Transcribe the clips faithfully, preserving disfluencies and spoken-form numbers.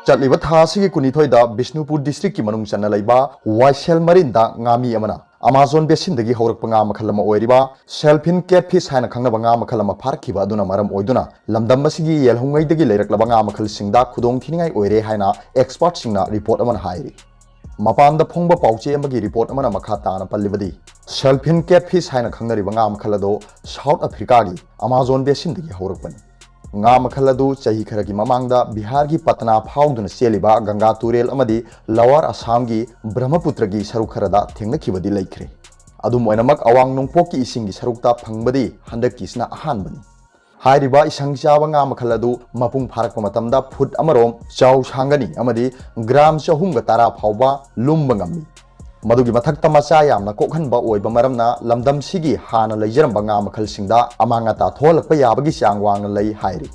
ꯆꯠꯂꯤꯕ ꯊꯥ ꯑꯁꯤꯒꯤ ꯀꯨꯟꯅꯤꯊꯣꯏꯗ ꯕꯤꯁꯅꯨꯄꯨꯔ district ꯀꯤ ꯃꯅꯨꯡ ꯆꯟꯅ ꯂꯩꯕ ꯋꯥꯏꯁꯦꯜ ꯃꯔꯤꯟꯗ ꯉꯥꯃꯤ ꯑꯃꯅ Amazon basin ꯗꯒꯤ ꯍꯧꯔꯛꯄ ꯉꯥ ꯃꯈꯜ ꯑꯃ ꯑꯣꯏꯔꯤꯕ sailfin catfish ꯍꯥꯏꯅ ꯈꯪꯅꯕ ꯉꯥ ꯃꯈꯜ ꯑꯃ ꯐꯥꯔꯛꯈꯤꯕ ꯑꯗꯨꯅ ꯃꯔꯝ ꯑꯣꯏꯗꯨꯅ ꯂꯝꯗꯝ ꯑꯁꯤꯒꯤ ꯌꯦꯜꯍꯧꯉꯩꯗꯒꯤ ꯂꯩꯔꯛꯂꯕ ꯉꯥ ꯃꯈꯜꯁꯤꯡꯗ ꯈꯨꯗꯣꯡ ꯊꯤꯅꯤꯡꯉꯥꯏ ꯑꯣꯏꯔꯦ ꯍꯥꯏꯅ expert ꯁꯤꯡꯅ report ꯑꯃꯅ ꯍꯥꯏꯔꯤ꯫ ꯃꯄꯥꯟꯗ ꯐꯣꯡꯕ ꯄꯥꯎꯆꯦ ꯑꯃꯒꯤ report ꯑꯃꯅ ꯃꯈꯥ ꯇꯥꯅ ꯄꯜꯂꯤꯕꯗꯤ, sailfin catfish ꯍꯥꯏꯅ ꯈꯪꯅꯔꯤꯕ ꯉꯥ ꯃꯈꯜ ꯑꯗꯣ South Africa ꯒꯤ Amazon basin ꯗꯒꯤ ꯍꯧꯔꯛꯄꯅꯤ꯫ ꯉꯥ ꯃꯈꯜ ꯑꯗꯨ ꯆꯍꯤ ꯈꯔꯒꯤ ꯃꯃꯥꯡꯗ ꯕꯤꯍꯥꯔꯒꯤ ꯄꯠꯅꯥ ꯐꯥꯎꯗꯨꯅ ꯆꯦꯜꯂꯤꯕ ꯒꯪꯒꯥ ꯇꯨꯔꯦꯜ ꯑꯃꯗꯤ Lower Assam ꯒꯤ ꯕ꯭ꯔꯍꯃꯄꯨꯇ꯭ꯔꯒꯤ ꯁꯔꯨꯛ ꯈꯔꯗ ꯊꯦꯡꯅꯈꯤꯕꯗꯤ ꯂꯩꯈ꯭ꯔꯦ꯫ ꯑꯗꯨꯝ ꯑꯣꯏꯅꯃꯛ, ꯑꯋꯥꯡ ꯅꯣꯡꯄꯣꯛꯀꯤ ꯏꯁꯤꯡꯒꯤ ꯁꯔꯨꯛꯇ ꯐꯪꯕꯗꯤ ꯍꯟꯗꯛꯀꯤꯁꯤꯅ ꯑꯍꯥꯟꯕꯅꯤ꯫ ꯍꯥꯏꯔꯤꯕ ꯏꯁꯪ ꯆꯥꯕ ꯉꯥ ꯃꯈꯜ ꯑꯗꯨ ꯃꯄꯨꯡ ꯐꯥꯔꯛꯄ ꯃꯇꯝꯗ ꯐꯨꯠ ꯑꯃꯔꯣꯝ ꯆꯥꯎ ꯁꯥꯡꯒꯅꯤ ꯑꯃꯗꯤ gram ꯆꯍꯨꯝꯒ ꯇꯔꯥ ꯐꯥꯎꯕ ꯂꯨꯝꯕ ꯉꯝꯃꯤ꯫ ꯃꯗꯨꯒꯤ ꯃꯊꯛꯇ ꯃꯆꯥ ꯌꯥꯝꯅ ꯀꯣꯛꯍꯟꯕ ꯑꯣꯏꯕ ꯃꯔꯝꯅ ꯂꯝꯗꯝꯁꯤꯒꯤ ꯍꯥꯟꯅ ꯂꯩꯖꯔꯝꯕ ꯉꯥ ꯃꯈꯜꯁꯤꯡꯗ ꯑꯃꯥꯡ ꯑꯇꯥ ꯊꯣꯛꯍꯜꯂꯛꯄ ꯌꯥꯕꯒꯤ ꯆꯥꯡ ꯋꯥꯡꯅ ꯂꯩ ꯍꯥꯏꯔꯤ꯫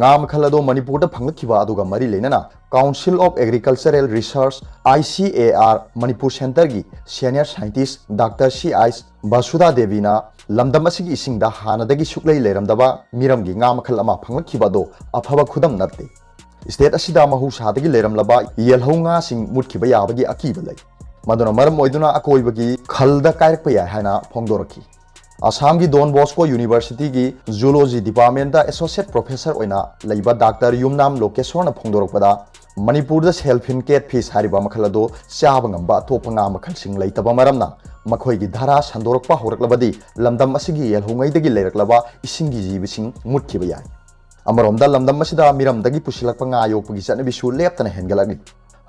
ꯉꯥ ꯃꯈꯜ ꯑꯗꯨ ꯃꯅꯤꯄꯨꯔꯗ ꯐꯪꯂꯛꯈꯤꯕ ꯑꯗꯨꯒ ꯃꯔꯤ ꯂꯩꯅꯅ Council of Agricultural Research, I C A R, Manipur centre ꯒꯤ senior scientist Doctor C H ꯕꯁꯨꯙꯥ ꯗꯦꯕꯤꯅ ꯂꯝꯗꯝ ꯑꯁꯤꯒꯤ ꯏꯁꯤꯡꯗ ꯍꯥꯟꯅꯗꯒꯤ ꯁꯨꯛꯂꯩ ꯂꯩꯔꯝꯗꯕ ꯃꯤꯔꯝꯒꯤ ꯉꯥ ꯃꯈꯜ ꯑꯃ ꯐꯪꯂꯛꯈꯤꯕ ꯑꯗꯨ ꯑꯐꯕ ꯈꯨꯗꯝ ꯅꯠꯇꯦ꯫ State ꯑꯁꯤꯗ ꯃꯍꯧꯁꯥꯗꯒꯤ ꯂꯩꯔꯝꯂꯕ ꯌꯦꯜꯍꯧ ꯉꯥꯁꯤꯡ ꯃꯨꯠꯈꯤꯕ ꯌꯥꯕꯒꯤ ꯑꯀꯤꯕ ꯂꯩ꯫ ꯃꯗꯨꯅ ꯃꯔꯝ ꯑꯣꯏꯗꯨꯅ ꯑꯀꯣꯏꯕꯒꯤ ꯈꯜꯗ ꯀꯥꯏꯔꯛꯄ ꯌꯥꯏ ꯍꯥꯏꯅ ꯐꯣꯡꯗꯣꯔꯛꯈꯤ꯫ ꯑꯁꯥꯝꯒꯤ Don Bosco University ꯒꯤ Zoology Department ꯇ Associate Professor ꯑꯣꯏꯅ ꯂꯩꯕ Doctor ꯌꯨꯝꯅꯥꯝ ꯂꯣꯀꯦꯁꯣꯔꯅ ꯐꯣꯡꯗꯣꯔꯛꯄꯗ, ꯃꯅꯤꯄꯨꯔꯗ sailfin catfish ꯍꯥꯏꯔꯤꯕ ꯃꯈꯜ ꯑꯗꯨ ꯆꯥꯕ ꯉꯝꯕ ꯑꯇꯣꯞꯄ ꯉꯥ ꯃꯈꯜꯁꯤꯡ ꯂꯩꯇꯕ ꯃꯔꯝꯅ ꯃꯈꯣꯏꯒꯤ ꯙꯥꯔꯥ ꯁꯟꯗꯣꯔꯛꯄ ꯍꯧꯔꯛꯂꯕꯗꯤ ꯂꯝꯗꯝ ꯑꯁꯤꯒꯤ ꯌꯦꯜꯍꯧꯉꯩꯗꯒꯤ ꯂꯩꯔꯛꯂꯕ ꯏꯁꯤꯡꯒꯤ ꯖꯤꯕꯁꯤꯡ ꯃꯨꯠꯈꯤꯕ ꯌꯥꯏ꯫ ꯑꯃꯔꯣꯝꯗ ꯂꯝꯗꯝ ꯑꯁꯤꯗ ꯃꯤꯔꯝꯗꯒꯤ ꯄꯨꯁꯤꯜꯂꯛꯄ ꯉꯥ ꯌꯣꯛꯄꯒꯤ ꯆꯠꯅꯕꯤꯁꯨ ꯂꯦꯞꯇꯅ ꯍꯦꯟꯒꯠꯂꯛꯂꯤ꯫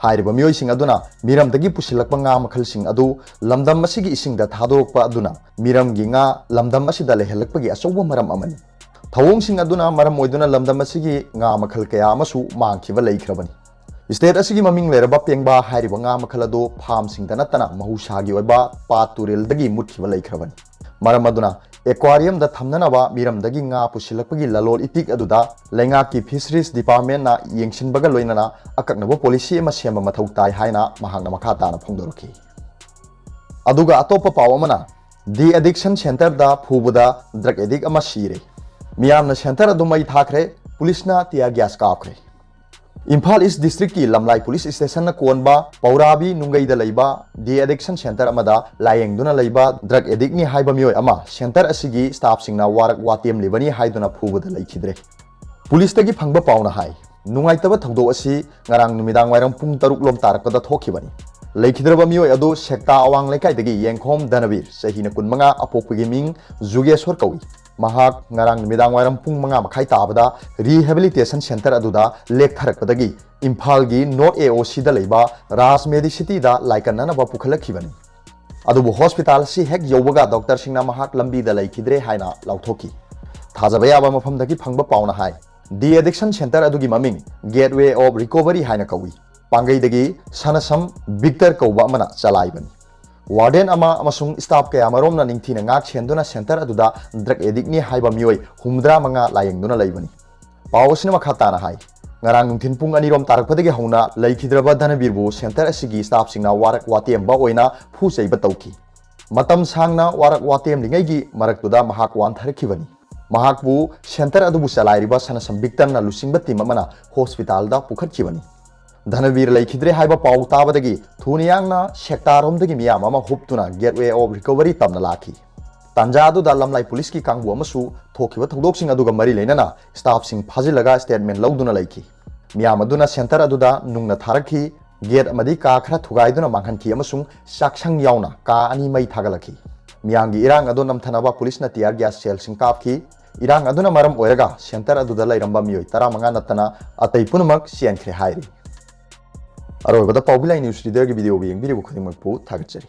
ꯍꯥꯏꯔꯤꯕ ꯃꯤꯑꯣꯏꯁꯤꯡ ꯑꯗꯨꯅ ꯃꯤꯔꯝꯗꯒꯤ ꯄꯨꯁꯤꯜꯂꯛꯄ ꯉꯥ ꯃꯈꯜꯁꯤꯡ ꯑꯗꯨ ꯂꯝꯗꯝ ꯑꯁꯤꯒꯤ ꯏꯁꯤꯡꯗ ꯊꯥꯗꯣꯔꯛꯄ ꯑꯗꯨꯅ ꯃꯤꯔꯝꯒꯤ ꯉꯥ ꯂꯝꯗꯝ ꯑꯁꯤꯗ ꯂꯩꯍꯜꯂꯛꯄꯒꯤ ꯑꯆꯧꯕ ꯃꯔꯝ ꯑꯃꯅꯤ꯫ ꯊꯧꯑꯣꯡꯁꯤꯡ ꯑꯗꯨꯅ ꯃꯔꯝ ꯑꯣꯏꯗꯨꯅ ꯂꯝꯗꯝ ꯑꯁꯤꯒꯤ ꯉꯥ ꯃꯈꯜ ꯀꯌꯥ ꯑꯃꯁꯨ ꯃꯥꯡꯈꯤꯕ ꯂꯩꯈ꯭ꯔꯕꯅꯤ꯫ State ꯑꯁꯤꯒꯤ ꯃꯃꯤꯡ ꯂꯩꯔꯕ ꯄꯦꯡꯕꯥ ꯍꯥꯏꯔꯤꯕ ꯉꯥ ꯃꯈꯜ ꯑꯗꯨ farm ꯁꯤꯡꯗ ꯅꯠꯇꯅ ꯃꯍꯧꯁꯥꯒꯤ ꯑꯣꯏꯕ ꯄꯥꯠ ꯇꯨꯔꯦꯜꯗꯒꯤ ꯃꯨꯠꯈꯤꯕ ꯂꯩꯈ꯭ꯔꯕꯅꯤ꯫ ꯃꯔꯝ ꯑꯗꯨꯅ aquarium ꯗ ꯊꯝꯅꯅꯕ ꯃꯤꯔꯝꯗꯒꯤ ꯉꯥ ꯄꯨꯁꯤꯜꯂꯛꯄꯒꯤ ꯂꯂꯣꯟ ꯏꯇꯤꯛ ꯑꯗꯨꯗ ꯂꯩꯉꯥꯛꯀꯤ Fisheries Department ꯅ ꯌꯦꯡꯁꯤꯟꯕꯒ ꯂꯣꯏꯅꯅ ꯑꯀꯛꯅꯕ policy ꯑꯃ ꯁꯦꯝꯕ ꯃꯊꯧ ꯇꯥꯏ ꯍꯥꯏꯅ ꯃꯍꯥꯛꯅ ꯃꯈꯥ ꯇꯥꯅ ꯐꯣꯡꯗꯣꯔꯛꯈꯤ꯫ ꯑꯗꯨꯒ ꯑꯇꯣꯞꯄ ꯄꯥꯎ ꯑꯃꯅ, De-addiction centre ꯗ ꯐꯨꯕꯗ drug addict ꯑꯃ ꯁꯤꯔꯦ꯫ ꯃꯤꯌꯥꯝꯅ centre ꯑꯗꯨ ꯃꯩ ꯊꯥꯈ꯭ꯔꯦ, police ꯅ tear gas ꯀꯥꯞꯈ꯭ꯔꯦ꯫ ꯏꯝꯐꯥꯜ ꯏꯁ ꯗꯤꯁꯇ꯭ꯔꯤꯛꯀꯤ ꯂꯝꯂꯥꯏ ꯄꯨꯂꯤꯁ ꯁ꯭ꯇꯦꯁꯟꯅ ꯀꯣꯟꯕ ꯄꯧꯔꯥꯕꯤ ꯅꯨꯡꯒꯩꯗ ꯂꯩꯕ ꯗꯤ ꯑꯦꯗꯤꯛꯁꯟ ꯁꯦꯟꯇꯔ ꯑꯃꯗ ꯂꯥꯌꯦꯡꯗꯨꯅ ꯂꯩꯕ ꯗ꯭ꯔꯒ ꯑꯦꯗꯤꯛꯅꯤ ꯍꯥꯏꯕ ꯃꯤꯑꯣꯏ ꯑꯃ ꯁꯦꯟꯇꯔ ꯑꯁꯤꯒꯤ ꯁ꯭ꯇꯥꯐꯁꯤꯡꯅ ꯋꯥꯔꯛ ꯋꯥꯇꯦꯝꯂꯤꯕꯅꯤ ꯍꯥꯏꯗꯨꯅ ꯐꯨꯕꯗ ꯂꯩꯈꯤꯗ꯭ꯔꯦ꯫ ꯄꯨꯂꯤꯁꯇꯒꯤ ꯐꯪꯕ ꯄꯥꯎꯅ ꯍꯥꯏ, ꯅꯨꯡꯉꯥꯏꯇꯕ ꯊꯧꯗꯣꯛ ꯑꯁꯤ ꯉꯔꯥꯡ ꯅꯨꯃꯤꯗꯥꯡ ꯋꯥꯏꯔꯝ ꯄꯨꯡ ꯇꯔꯨꯛ ꯂꯣꯝ ꯇꯥꯔꯛꯄꯗ ꯊꯣꯛꯈꯤꯕꯅꯤ꯫ ꯂꯩꯈꯤꯗ꯭ꯔꯕ ꯃꯤꯑꯣꯏ ꯑꯗꯨ ꯁꯦꯛꯇꯥ ꯑꯋꯥꯡ ꯂꯩꯀꯥꯏꯗꯒꯤ ꯌꯦꯡꯈꯣꯝ ꯙꯅꯕꯤꯔ, ꯆꯍꯤꯅ ꯀꯨꯟꯃꯉꯥ, ꯑꯄꯣꯛꯄꯒꯤ ꯃꯤꯡ ꯖꯨꯒꯦꯁꯣꯔ ꯀꯧꯏ꯫ ꯃꯍꯥꯛ ꯉꯔꯥꯡ ꯅꯨꯃꯤꯗꯥꯡ ꯋꯥꯏꯔꯝ ꯄꯨꯡ ꯃꯉꯥ ꯃꯈꯥꯏ ꯇꯥꯕꯗ ꯔꯤꯍꯦꯕꯤꯂꯤꯇꯦꯁꯟ ꯁꯦꯟꯇꯔ ꯑꯗꯨꯗ ꯂꯦꯛꯊꯔꯛꯄꯗꯒꯤ ꯏꯝꯐꯥꯜꯒꯤ ꯅꯣꯔꯠ ꯑꯦ ꯑꯣ ꯁꯤꯗ ꯂꯩꯕ ꯔꯥꯖ ꯃꯦꯗꯤꯁꯤꯇꯤꯗ ꯂꯥꯏꯀꯠꯅꯅꯕ ꯄꯨꯈꯠꯂꯛꯈꯤꯕꯅꯤ꯫ ꯑꯗꯨꯕꯨ ꯍꯣꯁꯄꯤꯇꯥꯜ ꯑꯁꯤ ꯍꯦꯛ ꯌꯧꯕꯒ ꯗꯣꯛꯇꯔꯁꯤꯡꯅ ꯃꯍꯥꯛ ꯂꯝꯕꯤꯗ ꯂꯩꯈꯤꯗ꯭ꯔꯦ ꯍꯥꯏꯅ ꯂꯥꯎꯊꯣꯛꯈꯤ꯫ ꯊꯥꯖꯕ ꯌꯥꯕ ꯃꯐꯝꯗꯒꯤ ꯐꯪꯕ ꯄꯥꯎꯅ ꯍꯥꯏ, ꯗꯤ ꯑꯦꯗꯤꯛꯁꯟ ꯁꯦꯟꯇꯔ ꯑꯗꯨꯒꯤ ꯃꯃꯤꯡ ꯒꯦꯠꯋꯦ ꯑꯣꯐ ꯔꯤꯀꯣꯚꯔꯤ ꯍꯥꯏꯅ ꯀꯧꯏ꯫ ꯄꯥꯡꯒꯩꯗꯒꯤ ꯁꯅꯁꯝ ꯕꯤꯛꯇꯔ ꯀꯧꯕ ꯑꯃꯅ ꯆꯂꯥꯏꯕꯅꯤ꯫ ꯋꯥꯔꯗꯦꯟ ꯑꯃ ꯑꯃꯁꯨꯡ ꯁ꯭ꯇꯥꯐ ꯀꯌꯥꯃꯔꯣꯝꯅ ꯅꯤꯡꯊꯤꯅ ꯉꯥꯛ ꯁꯦꯟꯗꯨꯅ ꯁꯦꯟꯇꯔ ꯑꯗꯨꯗ ꯗ꯭ꯔꯒ ꯑꯦꯗꯤꯛꯅꯤ ꯍꯥꯏꯕ ꯃꯤꯑꯣꯏ ꯍꯨꯝꯐꯨꯇꯔꯥ ꯃꯉꯥ ꯂꯥꯌꯦꯡꯗꯨꯅ ꯂꯩꯕꯅꯤ꯫ ꯄꯥꯎ ꯑꯁꯤꯅ ꯃꯈꯥ ꯇꯥꯅ ꯍꯥꯏ, ꯉꯔꯥꯡ ꯅꯨꯡꯊꯤꯜ ꯄꯨꯡ ꯑꯅꯤꯔꯣꯝ ꯇꯥꯔꯛꯄꯗꯒꯤ ꯍꯧꯅ ꯂꯩꯈꯤꯗ꯭ꯔꯕ ꯙꯅꯕꯤꯔꯕꯨ ꯁꯦꯟꯇꯔ ꯑꯁꯤꯒꯤ ꯁ꯭ꯇꯥꯐꯁꯤꯡꯅ ꯋꯥꯔꯛ ꯋꯥꯇꯦꯝꯕ ꯑꯣꯏꯅ ꯐꯨ ꯆꯩꯕ ꯇꯧꯈꯤ꯫ ꯃꯇꯝ ꯁꯥꯡꯅ ꯋꯥꯔꯛ ꯋꯥꯇꯦꯝꯂꯤꯉꯩꯒꯤ ꯃꯔꯛꯇꯨꯗ ꯃꯍꯥꯛ ꯋꯥꯟꯊꯔꯛꯈꯤꯕꯅꯤ꯫ ꯃꯍꯥꯛꯄꯨ ꯁꯦꯟꯇꯔ ꯑꯗꯨꯕꯨ ꯆꯂꯥꯏꯔꯤꯕ ꯁꯅꯁꯝ ꯕꯤꯛꯇꯔꯅ ꯂꯨꯆꯤꯡꯕ ꯇꯤꯝ ꯑꯃꯅ ꯍꯣꯁꯄꯤꯇꯥꯜꯗ ꯄꯨꯈꯠꯈꯤꯕꯅꯤ꯫ ꯙꯅꯕꯤꯔ ꯂꯩꯈꯤꯗ꯭ꯔꯦ ꯍꯥꯏꯕ ꯄꯥꯎ ꯇꯥꯕꯗꯒꯤ ꯊꯨꯅ ꯌꯥꯡꯅ ꯁꯦꯛꯇꯥꯔꯣꯝꯗꯒꯤ ꯃꯤꯌꯥꯝ ꯑꯃ ꯍꯨꯞꯇꯨꯅ ꯒꯦꯠꯋꯦ ꯑꯣꯐ ꯔꯤꯀꯣꯚꯔꯤ ꯇꯝꯅ ꯂꯥꯛꯈꯤ꯫ ꯇꯥꯟꯖꯥ ꯑꯗꯨꯗ ꯂꯝꯂꯥꯏ ꯄꯨꯂꯤꯁꯀꯤ ꯀꯥꯡꯕꯨ ꯑꯃꯁꯨ ꯊꯣꯛꯈꯤꯕ ꯊꯧꯗꯣꯛꯁꯤꯡ ꯑꯗꯨꯒ ꯃꯔꯤ ꯂꯩꯅꯅ ꯁ꯭ꯇꯥꯐꯁꯤꯡ ꯐꯥꯖꯤꯜꯂꯒ ꯁ꯭ꯇꯦꯠꯃꯦꯟ ꯂꯧꯗꯨꯅ ꯂꯩꯈꯤ꯫ ꯃꯤꯌꯥꯝ ꯑꯗꯨꯅ ꯁꯦꯟꯇꯔ ꯑꯗꯨꯗ ꯅꯨꯡꯅ ꯊꯥꯔꯛꯈꯤ, ꯒꯦꯠ ꯑꯃꯗꯤ ꯀꯥ ꯈꯔ ꯊꯨꯒꯥꯏꯗꯨꯅ ꯃꯥꯡꯍꯟꯈꯤ ꯑꯃꯁꯨꯡ ꯆꯥꯛꯁꯪ ꯌꯥꯎꯅ ꯀꯥ ꯑꯅꯤ ꯃꯩ ꯊꯥꯒꯠꯂꯛꯈꯤ꯫ ꯃꯤꯌꯥꯝꯒꯤ ꯏꯔꯥꯡ ꯑꯗꯨ ꯅꯝꯊꯅꯕ ꯄꯨꯂꯤꯁꯅ ꯇꯤꯌꯥꯔ ꯒ꯭ꯌꯥꯁ ꯁꯦꯜꯁꯤꯡ ꯀꯥꯞꯈꯤ꯫ ꯏꯔꯥꯡ ꯑꯗꯨꯅ ꯃꯔꯝ ꯑꯣꯏꯔꯒ ꯁꯦꯟꯇꯔ ꯑꯗꯨꯗ ꯂꯩꯔꯝꯕ ꯃꯤꯑꯣꯏ ꯇꯔꯥꯃꯉꯥ ꯅꯠꯇꯅ ꯑꯇꯩ ꯄꯨꯝꯅꯃꯛ ꯆꯦꯟꯈ꯭ꯔꯦ ꯍꯥꯏꯔꯤ꯫ ꯑꯔꯣꯏꯕꯗ ꯄꯥꯎꯕꯤ ꯂꯥꯏ ꯅ꯭ꯌꯨꯁ ꯔꯤꯗꯔꯒꯤ ꯚꯤꯗꯤꯑꯣꯕꯨ ꯌꯦꯡꯕꯤꯔꯤꯕ ꯈꯨꯗꯤꯡꯃꯛꯄꯨ ꯊꯥꯒꯠꯆꯔꯤ꯫